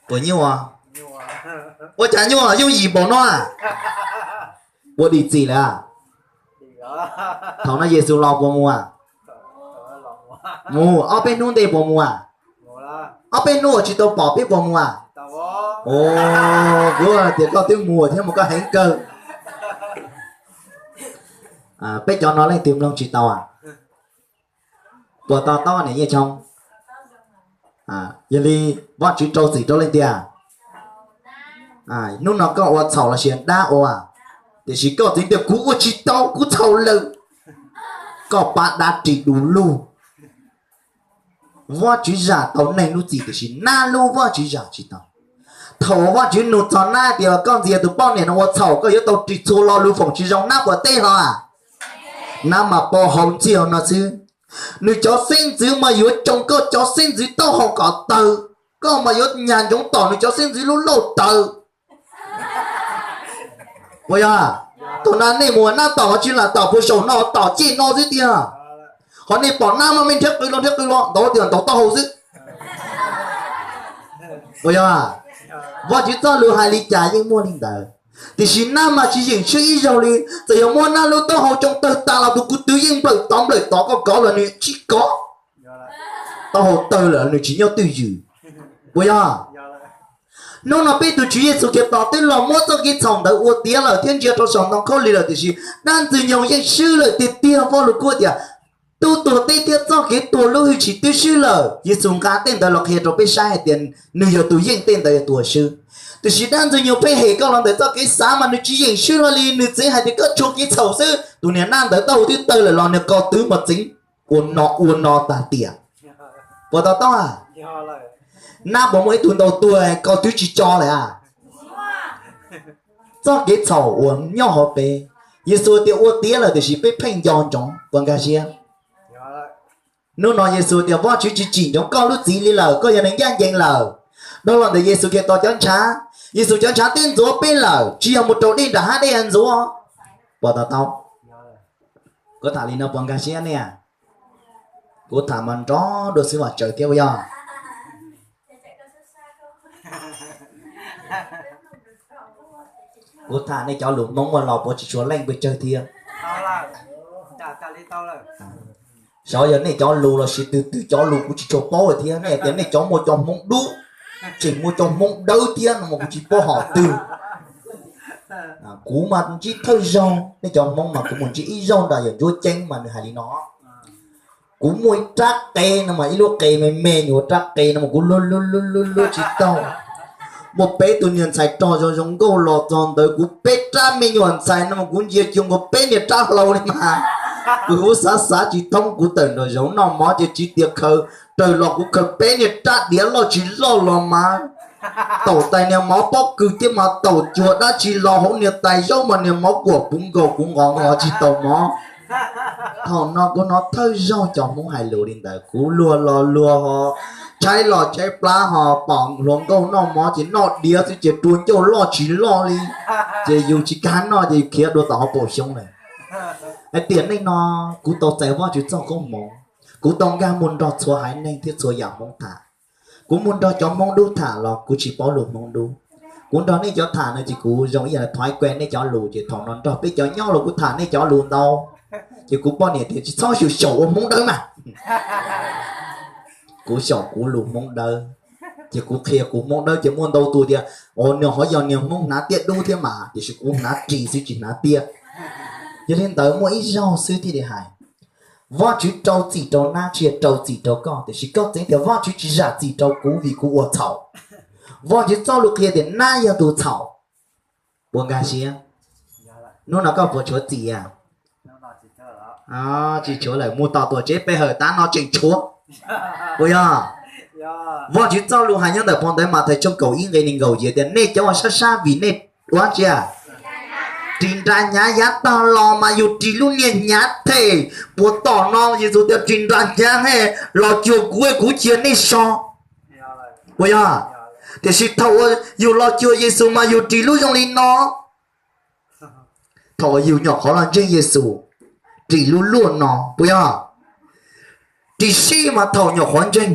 Puas nyuaj? Ua cas nyuaj, yooj yim npaum no? Ua dim txim lawm. Thaum no Yexus los puas mus? Mus. Ob peb hnub ntej puas mus? Ob peb hnub uas tsis tau pom peb puas mus? Kuv tias koj twb mus thiab mas koj heev kawg. Peb cov no leej twg mloog tsis tau? Puas to taub niam Nyiaj Choo? Yog li Vajtswv rau txim rau leej tiag. Hnub no koj ua txhaum los sis dab ua, tiam sis koj txiv tias kuv ua tsis tau, kuv txhaum lawm. Koj pab dab ris du lug. Vajtswv zam tau neeg lub txim tiam sis nab lub Vajtswv zam tsis tau. Thaum uas Vajtswv nug txog nab tias koj ntxias tus poj niam no ua txhaum, koj yuav tau ris txhua lo lus foom tsis zoo, nab puas teb hlo? Nab mas pab hau ntxiag no xwb. Nws cov xeeb ntxwv mas yuav tsoo koj cov xeeb ntxwv taub hau kom tawg, koj mas yuav nyag ntsoov tom nws cov xeeb ntxwv lub lauj tawv. Puas yog? Thaum no nej mus nab tom ho tsis lam tom puag saum no, tom ceg no xwb tiag. Ho nej pom nab mas me nrhiav qw los nrhiav qw los ntaus tias ntaus taub hau xwb. Puas yog? Vajtswv txoj lus hais li cas yeej muaj li ntawd. Tiam sis nab mas tsis yeem swb ib zaug li. Txawm yog muab nab lub taub hau tsoo tawg tas los tus kwv tw yeej nplawm tod nplawm tod, koj kov los nws tsis kov. Taub hau tawg lawm nws tsis nyob twj ywm. Puas yog? Hnub no peb tus Tswv Yexus Khetos twb los muab txoj kev txhaum ntawd ua tiav lawm thiab ntsia rau saum ntoo khaub lig lawm, tiam sis dab Ntxwg Nyoog yeej swb lawm tiag tiag. Vajluskub tias tub tuag teb thiab txoj kev tuag lub hwj chim twb swb lawm. Yexus nqa tej ntawd los qhia rau peb saib hais tias nws yog tus yeej tej ntawd, yog tus uas swb. Tiam sis dab Ntxwg Nyoog pheej hem koj los ntawm txoj kev xav mas nws tsis yeem swb hlo li. Nws txeev hais tias koj tshuav kev txhaum xwb. Tus niag nab ntawd taub hau twb tawg lawm los niag ko twb mas txeev ua no ua no tag tiam. Puas to taub? Nab puas muaj ib tug ntau tuag ko twb tsis tso lawm a? Txoj kev txhaum uas nyob hauv peb, Yexus tias ua tiav lawm tiam sis peb pheej nco ntsoov. Puas nkag siab? Hnub no Yexus tias Vajtswv tsis tsim ntsoov koj lub txim li lawm, koj yog neeg ncaj ncees lawm. Dhau los ntawm Yexus Khetos cov ntshav, Yexus cov ntshav twb ntxuav peb lawm, tsis yog mus raus dej nram hav dej ntxuav. Puas to taub? Kuv tham li no puas nkag siab ne? Kuv tham mas nrov dua xwb vam tsawv thiab puas yog? Kuv tham nej cov lus Hmoob ua los puas tsis tshua leej pes tsawg thiab? Xyov yog nej cov lus los sis twg twg cov lus kuv tsis tshua paub thiab. Nej tias nej cov muaj cov Hmoob dub, tseem muaj cov Hmoob dawb thiab no mas kuv tsis paub hom twg. Kuv mas ntsib thawj zaug, nej cov Hmoob mas kuv mus ntsib ib zaug nram Yawm Ntsuab Ceeb mas nws hais li no. Kuv muaj ib rab qe no mas ib lub qe me me nyuam rab qe no mas kuv luag luag luag luag luag tsis taug. Muaj peb tug niag ntxhais rog zoo zoo nkauj los txog ntawd, kuv peb rab me nyuam ntxhais no mas kuv ntsia cuag nkaus peb niag rab hlau li mas. Kuv huv xav xav tsis thoob, kuv tawm nram zoov noj mov ces tsis tias khaws, raws los kuv khaws peb niag rab diav loj tsis loj los mas. Taum tais niag mov pob kws thiab mas taum cuag dab tsi los hauv niag tais zaub mas niag mov kuam puv nkaus kuv nqos nqos tsis tau mov. Thaum no kuv hnov thawj zaug cov Hmoob hais lus li ntawd, kuv luag los luag ho, tshaib los tshaib plab ho, pom hluas nkauj noj mov ces noj diav xwb ces rua ncauj loj tsis loj li. Ces yus tsis kav noj ces yus khiav dua tom hauv paus xyoob lawm. Hais tias nej no kuv tau txais Vajtswv txoj koob hmoov, kuv tau nkag mus nrog txhua haiv neeg thiab txhua yam Hmoob tham. Kuv mus nrog cov Hmoob dub tham los kuv tsis paub lus Hmoob dub. Kuv nrog nej cov tham no ces kuv zoo ib yam thov kuv nej cov lus, ces thaum no nrog peb cov nyob los kuv tham nej cov lus ntau. Ces kuv poj niam tias tsis txhob xyaum xyaum ua Hmoob dawb mas. Kuv xyaum kuv lus Hmoob dawb, ces kuv qhia kuv Hmoob dawb ces muaj ntau tus tias, o, nws ho yog niag Hmoob hnav tiaj dub thiab mas, tiam sis kuv hnav ris xwb tsis hnav tiaj. Yog li ntawd muaj ib zaug xwb thiaj li hais. Vajtswv rau txim rau nab tsis yog rau txim rau koj, tiam sis koj txeev tias Vajtswv tsis zam txim rau kuv vim kuv ua txhaum. Vajtswv txoj lus qhia tias nab yog tus txhaum. Puas nkag siab? Hnub no koj puas tshuav txim? Tsis tshuav lawm, mus tom tuam tsev pe hawm tav no tseem tshuav. Puas yog? Vajtswv txoj lus hais nyob ntawm phau ntawv Mathais tshooj kaum ib nqe nees nkaum yim tias nej cov uas sab sab vim nej ua tsi a? Ris nra hnyav yav tag los mas yus ris lub niag hnyav them. Puas tom no Yexus tias ris nra hnyav he, los cuag kuv kuv cia nej so. Puas yog? Tiam sis thaum uas yus los cuag Yexus mas yus ris lub zoo li no. Thaum uas yus nyuam qhuav los ntseeg Yexus, ris lub luaj no, puas yog? Ris sib mas thaum nyuam qhuav ntseeg,